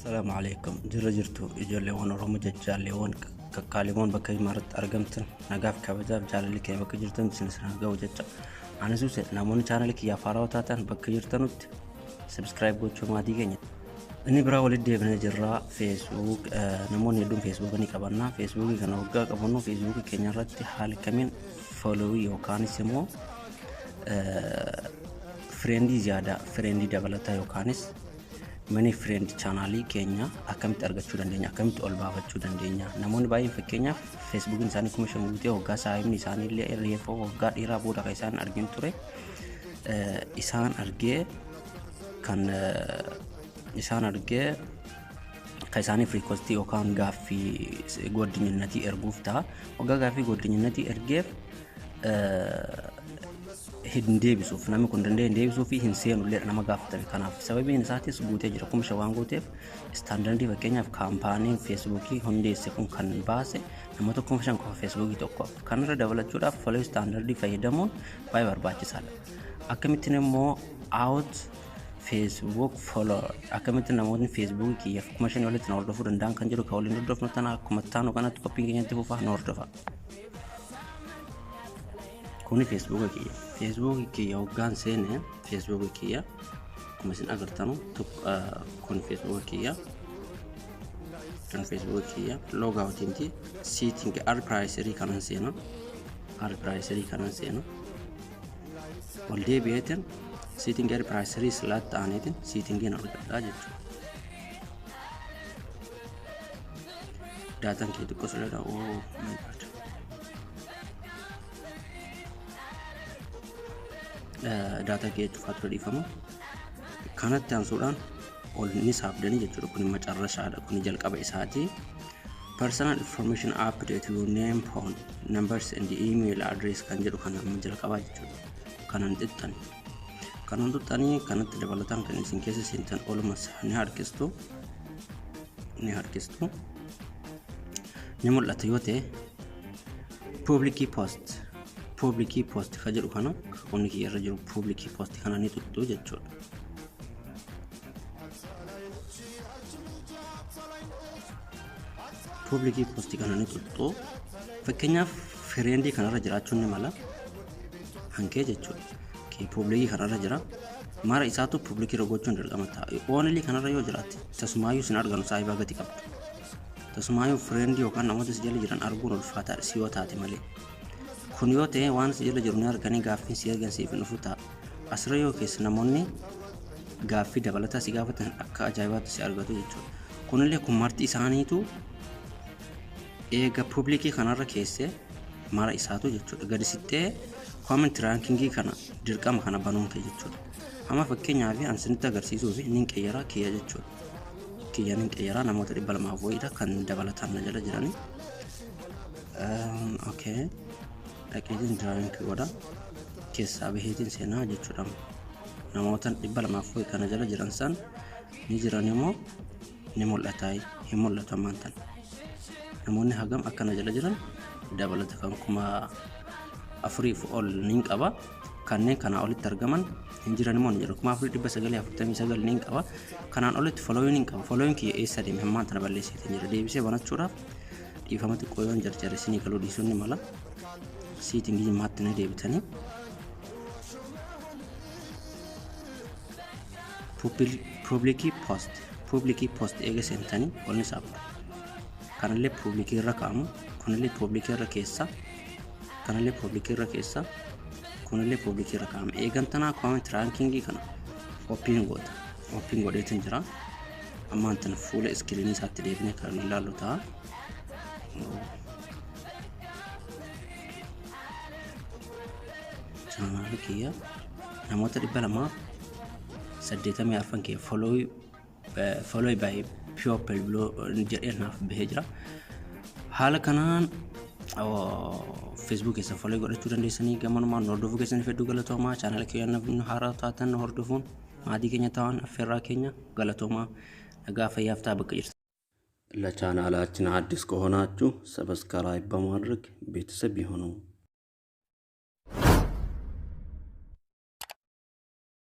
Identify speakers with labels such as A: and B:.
A: Assalaamu alaikum. Jirra jirtu ijoolleewwan Oromoo, jajjaalleewwan kakkaaliiwwan bakka maratti argamtan, nagaaf kabajaaf jaalalli keenya bakka jirtan isin isin ga'u jecha. Anis Hussein. Namoonni chaanalii kiyyaaf haarawaa taatan bakka jirtanutti subscribe gochuu maatii keenya. Inni biraa walitti deebinee jirra. Facebook, namoonni hedduun Facebook ni qabanna. Facebook kana waggaa qabannu, Facebook keenya irratti haala kamiin follow yookaanis immoo friendii ziyaadaa, friendii dabalataa yookaanis many friend chaanaalii keenya akkamitti argachuu dandeenya, akkamitti ol baafachuu dandeenya? Namoonni baay'een, fakkeenyaaf, Facebookiin isaanii 5,000 guutee waggaa saahibni isaanii illee reeffa waggaa dheeraa booda kan isaan argin ture, isaan argee kan isaan argee kan isaaniif requestii yookaan gaaffii goddinyinnati erguuf ta'a. Waggaa gaaffii goddinyinnati ergeef hin deebisuuf, namni kun danda'e hin deebisuu fi hin seenullee nama gaafatame. Kanaaf sababiin isaatis guutee jira, 5,000 waan guuteef. Standardii, fakkeenyaaf, kaampaaniin Facebookii hundeesse kun kan baase namoota 5,000 qofa Facebookii tokko. Kanarra dabalachuudhaaf follow standardii fayyadamuun baay'ee barbaachisaadha. Akkamittiin immoo out Facebook follow, akkamitti namootni Facebookii kiyyaaf 5,000 olitti na hordofuu danda'an kan jedhu kan waliin hordofnu tana. Akkuma taanu kanatti qophiin keenyatti fufaa, nu hordofa. Kuni Facebooka kiyya. Facebooka kiyya hoggaan seene, Facebooka kiyya akkuma isin agartanu, kun Facebooka kiyya. Kun Facebooka kiyya log outinti setting add privacy kanan seena, add privacy kanan seena. Ol deebi'eetin setting add privacy slaat ta'aniitin settingiin argadhaa jechuudha. Daataan kee xiqqoo sodaadha. Oh my God. Daataa kee cufaa ture, dhiifama. Kanatti aansuudhaan ol ni saabdanii jechuudha. Kun macarrashaadha. Kun jalqaba isaati. Personal information, update your name, phone numbers and email address kan jedhu kana amma jalqabaa jechuudha. Kanan xixxani. Kanan xuxxanii kanatti dabalataan kan isin keessa seentan oluma ni harkistu. Ni harkistu. Ni mul'ata yoo ta'e, public post, public post ka jedhu kana, qonni kiyya irra jiru public post kana ni xuxxu jechuudha. Public post kana ni xuxxu. Fakkeenyaaf, friendii kanarra jiraachuun ni mala. Hankee jechuudha. Publicii kanarra jira. Mara isaatu publicii irra gochuun dirqama ta'a. Only kanarra yoo jiraate tasumaayyuu sin arganu saayibaa gati qabdu. Tasumaayyuu friendii yookaan namoota si jala jiran arguun ulfaataadha si yoo taate malee. Kun yoo ta'e waan si jala jiru ni arganii gaaffiin si ergan siif hin dhufu ta'a. Asirra yoo keessa namoonni gaaffii dabalataa si gaafatan akka ajaa'ibaatti si argatu jechuudha. Kunillee kun marti isaaniitu eega publicii kanarra keessee mara isaatu jechuudha. Gadi sittee comment rankingii kana dirqama kana banuun kee jechuudha. Amma fakkeenyaaf an sinitti agarsiisuu fi nin qeeyyaraa kiyya jechuudha. Kiyya nin qeeyyaraa, namoota 200 wayiidha kan dabalataan na jala jiranii. Okay. Dhaqeetiin drawing godha. Keessaa baheetiin seenaa jechuudha. Namoota 200 wayii kana jala jiran san ni jiran immoo ni mul'ata, hin mul'atu ammaan tan. Namoonni hagam akkana jala jiran dabalata kan 4,000f ol ni qaba. Kanneen kanaa olitti argaman hin jiran immoo ni jiru. 4949 ni qaba. Kanaan olitti following ni qaba. Following kiyya eessa deeme? Hammaan tana balleesseetiin jira. Deebisee banachuudhaaf, dhiifama xiqqoo yoon jarjare isinii galuu dhiisuun ni mala. Settingii jimmaatti ni deebitanii. Publicii post, publicii post eega seentanii ol ni saabdu. Kanallee publicii irra kaa'amu, kunillee publicii irra keessa, kanallee publicii irra keessa, kunillee publicii irra kaa'ama. Eegan tanaa comment rankingii kana open goota. Open godheetiin jira. Ammaan tana fuula screenii isaatti deebinee kan ilaallu ta'a. Chaanaalii kiyya namoota 284 kiyya follow by people jedhee naaf bahee jira. Haala kanaan Facebook keessa follow godhachuu dandeessanii. Gamanumaan hordofuu keessanii hedduu galatoomaa. Chaanala kiyya haaraa taatan hordofuun maatii keenya ta'an affeerraa keenya. Galatoomaa, nagaa fayyaaf ta'a bakka jirtan.
B: ለቻናላችን አዲስ ከሆናችሁ subscribe በማድረግ ቤተሰብ ይሁኑ።